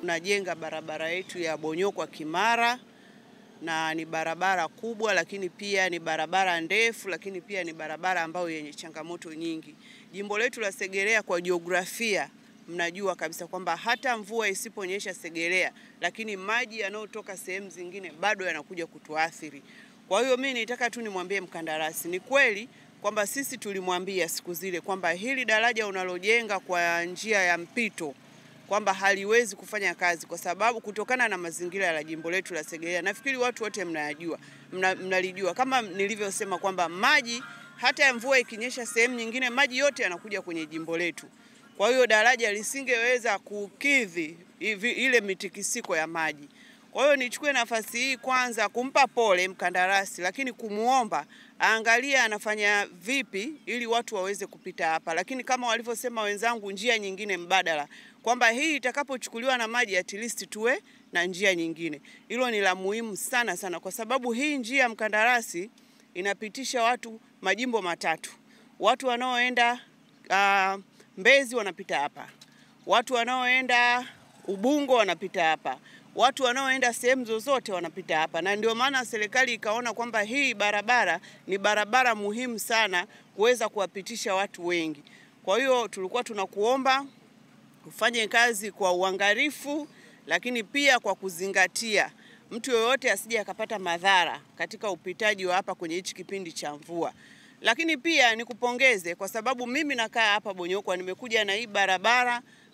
Tunajenga barabara yetu ya Bonyokwa Kimara, na ni barabara kubwa, lakini pia ni barabara ndefu, lakini pia ni barabara ambayo yenye changamoto nyingi. Jimbo letu la Segerea kwa jiografia mnajua kabisa kwamba hata mvua isiponyesha Segerea, lakini maji yanayotoka sehemu zingine bado yanakuja kutuathiri. Kwa hiyo mimi nitaka tu nimwambie mkandarasi, ni kweli kwamba sisi tulimwambia siku zile kwamba hili daraja unalojenga kwa njia ya mpito kwamba haliwezi kufanya kazi kwa sababu kutokana na mazingira ya jimbo letu la Segerea. Nafikiri watu wote mnayajua, mnalijua kama nilivyosema kwamba maji hata mvua ikinyesha sehemu nyingine maji yote yanakuja kwenye jimbo letu. Kwa hiyo daraja lisingeweza kukidhi ile mitikisiko ya maji. Kwa hiyo nichukue nafasi hii kwanza kumpa pole mkandarasi, lakini kumuomba aangalie anafanya vipi ili watu waweze kupita hapa. Lakini kama walivyosema wenzangu, njia nyingine mbadala, kwamba hii itakapochukuliwa na maji at least tuwe na njia nyingine. Hilo ni la muhimu sana sana, kwa sababu hii njia mkandarasi inapitisha watu majimbo matatu. Watu wanaoenda Mbezi wanapita hapa, watu wanaoenda Ubungo wanapita hapa, watu wanaoenda sehemu zozote wanapita hapa. Na ndio maana serikali ikaona kwamba hii barabara ni barabara muhimu sana kuweza kuwapitisha watu wengi. Kwa hiyo tulikuwa tunakuomba ufanye kazi kwa uangalifu, lakini pia kwa kuzingatia mtu yoyote asije akapata madhara katika upitaji wa hapa kwenye hichi kipindi cha mvua. Lakini pia nikupongeze kwa sababu mimi nakaa hapa Bonyokwa, nimekuja na hii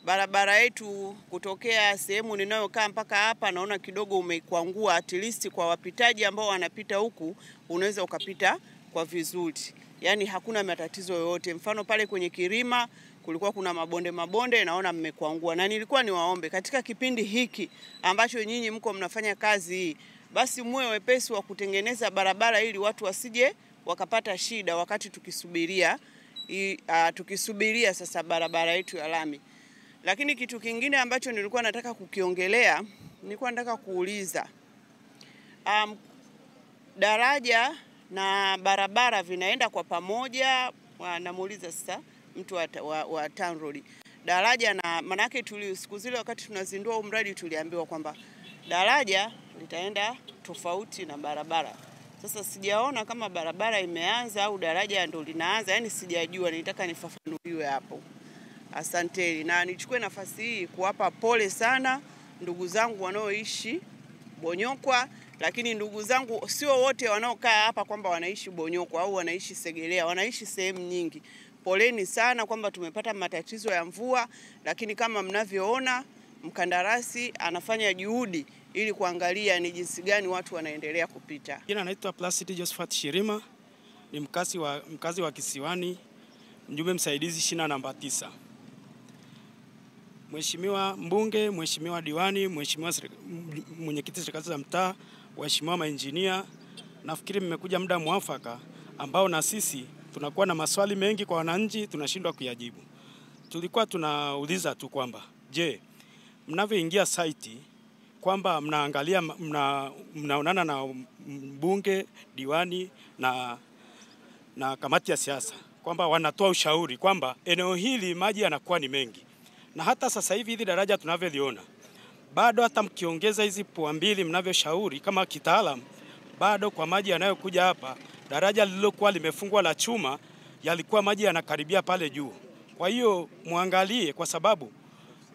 barabara yetu kutokea sehemu ninayokaa mpaka hapa, naona kidogo umeikwangua. At least kwa wapitaji ambao wanapita huku unaweza ukapita kwa vizuri, yani hakuna matatizo yoyote. Mfano pale kwenye Kirima kulikuwa kuna mabonde mabonde, naona mmekwangua. Na nilikuwa niwaombe katika kipindi hiki ambacho nyinyi mko mnafanya kazi hii, basi muwe wepesi wa kutengeneza barabara ili watu wasije wakapata shida wakati tukisubiria sasa barabara yetu ya lami. Lakini kitu kingine ambacho nilikuwa nataka kukiongelea, nilikuwa nataka kuuliza daraja na barabara vinaenda kwa pamoja? Namuuliza sasa mtu wa TANROADS. Daraja na manake siku zile wakati tunazindua mradi tuliambiwa kwamba daraja litaenda tofauti na barabara. Sasa sijaona kama barabara imeanza au daraja ndo linaanza, yani sijajua, nilitaka nifafanuliwe hapo. Asanteni. Na nichukue nafasi hii kuwapa pole sana ndugu zangu wanaoishi Bonyokwa, lakini ndugu zangu sio wote wanaokaa hapa kwamba wanaishi Bonyokwa au wanaishi Segerea, wanaishi sehemu nyingi. Poleni sana kwamba tumepata matatizo ya mvua, lakini kama mnavyoona mkandarasi anafanya juhudi ili kuangalia ni jinsi gani watu wanaendelea kupita. Jina naitwa Placid Josephat Shirima, ni mkazi wa Kisiwani, mjumbe msaidizi shina namba 9. Mheshimiwa mbunge, mheshimiwa diwani, mheshimiwa mwenyekiti serikali za mtaa, waheshimiwa mainjinia, nafikiri mmekuja muda mwafaka ambao na sisi tunakuwa na maswali mengi kwa wananchi tunashindwa kuyajibu. Tulikuwa tunauliza tu kwamba je, mnavyoingia site kwamba mnaangalia mnaonana na mbunge, diwani na kamati ya siasa kwamba wanatoa ushauri kwamba eneo hili maji yanakuwa ni mengi. Na hata sasa hivi hili daraja tunavyoliona bado hata mkiongeza hizi pua mbili mnavyoshauri kama kitaalamu, bado kwa maji yanayokuja hapa, daraja lililokuwa limefungwa la chuma yalikuwa maji yanakaribia pale juu. Kwa hiyo muangalie, kwa sababu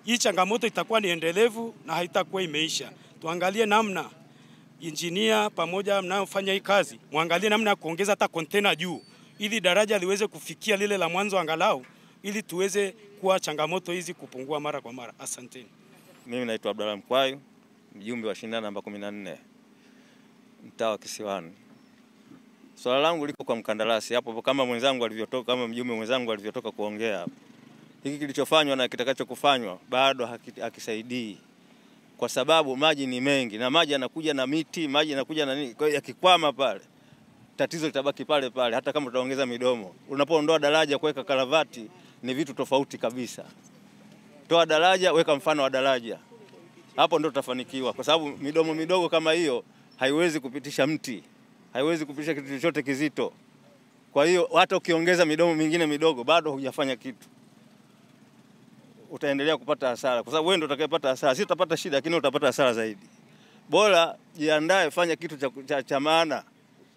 hii changamoto itakuwa ni endelevu na haitakuwa imeisha. Tuangalie namna injinia pamoja mnayofanya hii kazi, muangalie namna ya kuongeza hata container juu ili daraja liweze kufikia lile la mwanzo angalau, ili tuweze kuwa changamoto hizi kupungua mara kwa mara. Asanteni. Mimi naitwa Abdalla Mkwayu, mjumbe wa shina namba 14 mtaa wa Kisiwani. Swala langu liko kwa mkandarasi hapo, kama mwenzangu alivyotoka, kama mjumbe mwenzangu alivyotoka kuongea hapo. Hiki kilichofanywa na kitakachokufanywa bado hakisaidii, kwa sababu maji ni mengi na maji yanakuja na miti, maji yanakuja na nini. Kwa hiyo yakikwama pale tatizo litabaki pale pale, hata kama tutaongeza midomo. Unapoondoa daraja kuweka karavati ni vitu tofauti kabisa. Toa daraja, weka mfano wa daraja, hapo ndio tutafanikiwa, kwa sababu midomo midogo kama hiyo haiwezi kupitisha mti, haiwezi kupitisha kitu chochote kizito. Kwa hiyo hata ukiongeza midomo mingine midogo bado hujafanya kitu. utaendelea kupata hasara, kwa sababu wewe ndio utakayepata hasara. Sisi tutapata shida, lakini utapata hasara zaidi. Bora jiandae, fanya kitu cha maana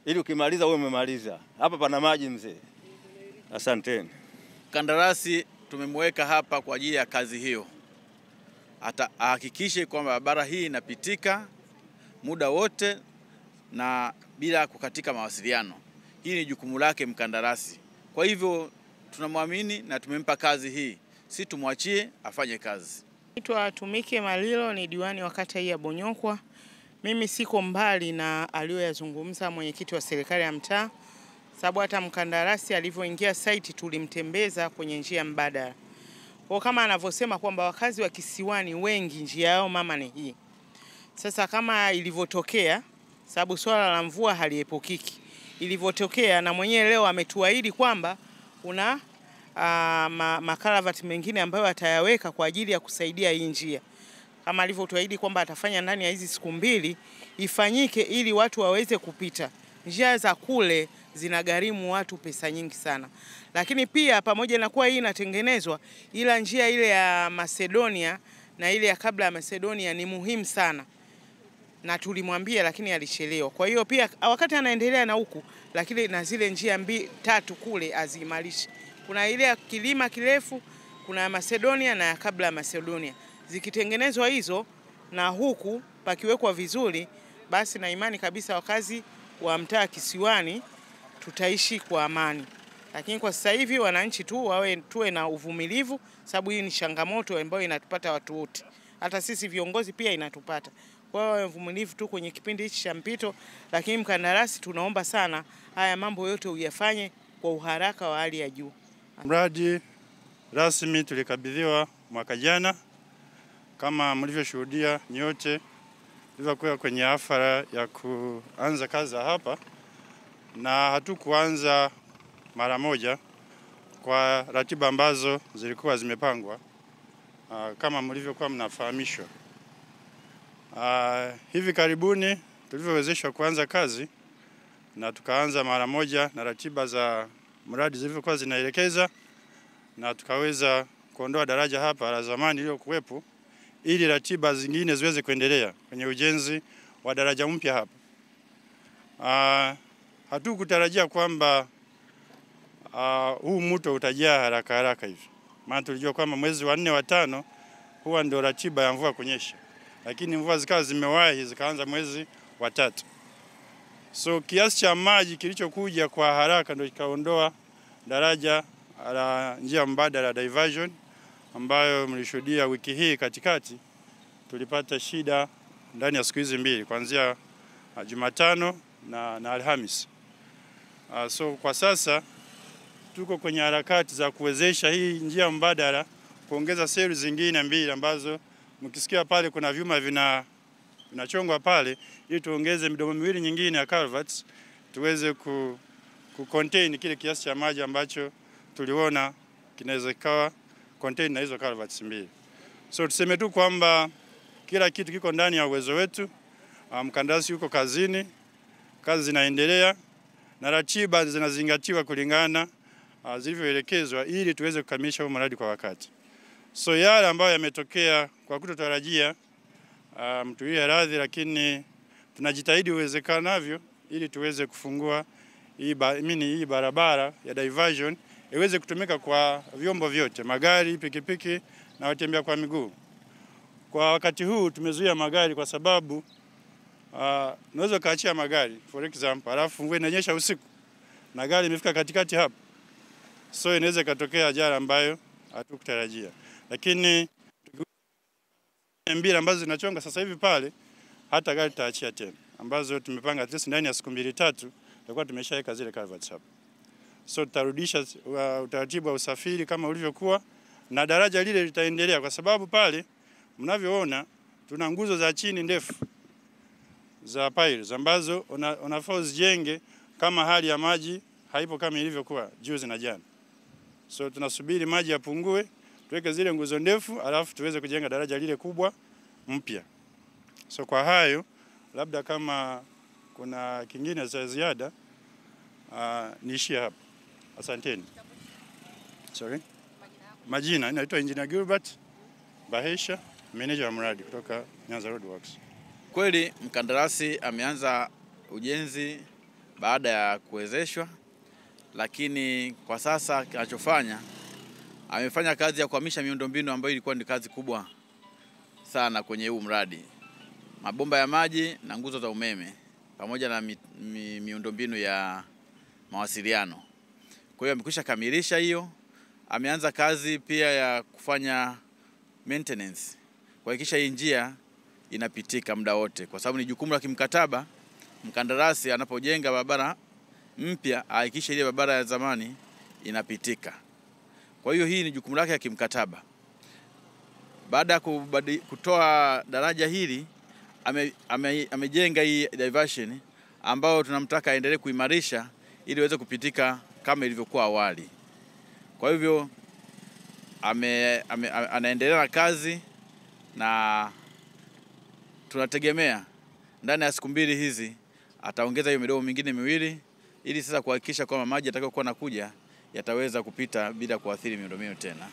ili ukimaliza wewe umemaliza. Hapa pana maji mzee. Asanteni. Kandarasi tumemweka hapa kwa ajili ya kazi hiyo. Ahakikishe kwamba barabara hii inapitika muda wote na bila kukatika mawasiliano. Hii ni jukumu lake mkandarasi. Kwa hivyo tunamwamini na tumempa kazi hii. Si tumwachie afanye kazi. Naitwa Tumike Malilo, ni diwani wa kata hii ya Bonyokwa. Mimi siko mbali na aliyoyazungumza mwenyekiti wa serikali ya mtaa, sababu hata mkandarasi alivyoingia site tulimtembeza kwenye njia mbadala. Kwa kama anavyosema kwamba wakazi wa Kisiwani wengi njia yao mama ni hii. Sasa kama ilivyotokea, sababu swala la mvua haliepukiki, ilivyotokea na mwenyewe leo ametuahidi kwamba kuna makaravati mengine ambayo atayaweka kwa ajili ya kusaidia hii njia. Kama alivyotuahidi kwamba atafanya ndani ya hizi siku mbili ifanyike ili watu waweze kupita. Njia za kule zinagharimu watu pesa nyingi sana. Lakini pia pamoja na kuwa hii inatengenezwa, ila njia ile ya Macedonia na ile ya kabla ya Macedonia ni muhimu sana. Na tulimwambia lakini alichelewa. Kwa hiyo pia wakati anaendelea na huku, lakini na zile njia tatu kule aziimarishe. Kuna ile ya kilima kirefu, kuna ya Macedonia na ya kabla ya Macedonia. Zikitengenezwa hizo na huku pakiwekwa vizuri, basi na imani kabisa wakazi wa mtaa Kisiwani tutaishi kwa amani. Lakini kwa sasa hivi wananchi tu wawe tuwe na uvumilivu, sababu hii ni changamoto ambayo inatupata watu wote. Hata sisi viongozi pia inatupata. Kwa hiyo wawe uvumilivu tu kwenye kipindi hichi cha mpito, lakini mkandarasi tunaomba sana haya mambo yote uyafanye kwa uharaka wa hali ya juu. Mradi rasmi tulikabidhiwa mwaka jana, kama mlivyoshuhudia nyote tulivyokuwa kwenye hafla ya kuanza kazi hapa, na hatukuanza mara moja kwa ratiba ambazo zilikuwa zimepangwa kama mlivyokuwa mnafahamishwa. Hivi karibuni tulivyowezeshwa kuanza kazi na tukaanza mara moja na ratiba za mradi zilivyokuwa zinaelekeza, na tukaweza kuondoa daraja hapa la zamani lililokuwepo ili ratiba zingine ziweze kuendelea kwenye ujenzi wa daraja mpya hapa. Hatukutarajia kwamba huu mto utajaa haraka haraka hivi. Maana tulijua kwamba mwezi wa 4 wa 5 huwa ndio ratiba ya mvua kunyesha. Lakini mvua zikawa zimewahi zikaanza mwezi wa 3. So kiasi cha maji kilichokuja kwa haraka ndio kikaondoa daraja la njia mbadala diversion ambayo mlishuhudia wiki hii katikati. Tulipata shida ndani ya siku hizi mbili, kuanzia Jumatano na Alhamisi. So kwa sasa tuko kwenye harakati za kuwezesha hii njia mbadala, kuongeza seli zingine mbili ambazo mkisikia pale kuna vyuma vinachongwa pale, ili tuongeze midomo miwili nyingine ya culverts tuweze ku contain kile kiasi cha maji ambacho tuliona kinaweza kikawa contain na hizo culverts mbili. So tuseme tu kwamba kila kitu kiko ndani ya uwezo wetu. Mkandarasi yuko kazini, kazi zinaendelea na ratiba zinazingatiwa kulingana zilivyoelekezwa ili tuweze kukamilisha huu mradi kwa wakati. So yale ambayo yametokea kwa kutotarajia, mtuwie radhi, lakini tunajitahidi uwezekanavyo ili tuweze kufungua hii barabara ya diversion iweze kutumika kwa vyombo vyote, magari, pikipiki na watembea kwa miguu. Kwa wakati huu tumezuia magari kwa sababu unaweza kaachia magari for example, alafu mvua inanyesha usiku na gari imefika katikati hapo, so inaweza katokea ajali ambayo hatukutarajia. Lakini mbili ambazo zinachonga sasa hivi pale, hata gari tutaachia tena, ambazo tumepanga at least ndani ya siku 2-3 tutakuwa tumeshaweka zile culverts hapo. So tutarudisha utaratibu wa usafiri kama ulivyokuwa, na daraja lile litaendelea kwa sababu pale mnavyoona tuna nguzo za chini ndefu za piles ambazo unafaa uzijenge kama hali ya maji haipo kama ilivyokuwa juzi na jana. So tunasubiri maji yapungue, tuweke zile nguzo ndefu, alafu tuweze kujenga daraja lile kubwa mpya. So kwa hayo, labda kama kuna kingine za ziada, niishie hapa. Asanteni. Sorry. Majina, naitwa Engineer Gilbert. Bahesha, meneja wa mradi kutoka Nyanza Road Works. Kweli mkandarasi ameanza ujenzi baada ya kuwezeshwa, lakini kwa sasa kinachofanya amefanya kazi ya kuhamisha miundombinu ambayo ilikuwa ni kazi kubwa sana kwenye huu mradi, mabomba ya maji na nguzo za umeme pamoja na miundombinu ya mawasiliano. Kwa hiyo amekwisha kamilisha hiyo. Ameanza kazi pia ya kufanya maintenance, kuhakikisha hii njia inapitika muda wote, kwa sababu ni jukumu la kimkataba. Mkandarasi anapojenga barabara mpya ahakikishe ile barabara ya zamani inapitika. Kwa hiyo hii ni jukumu lake ya kimkataba. Baada ya kutoa daraja hili, amejenga hii diversion ambayo tunamtaka aendelee kuimarisha ili iweze kupitika kama ilivyokuwa awali. Kwa hivyo anaendelea na kazi na tunategemea ndani ya siku 2 hizi ataongeza hiyo midomo mingine miwili ili sasa kuhakikisha kwamba maji yatakayokuwa yanakuja yataweza kupita bila kuathiri miundombinu tena.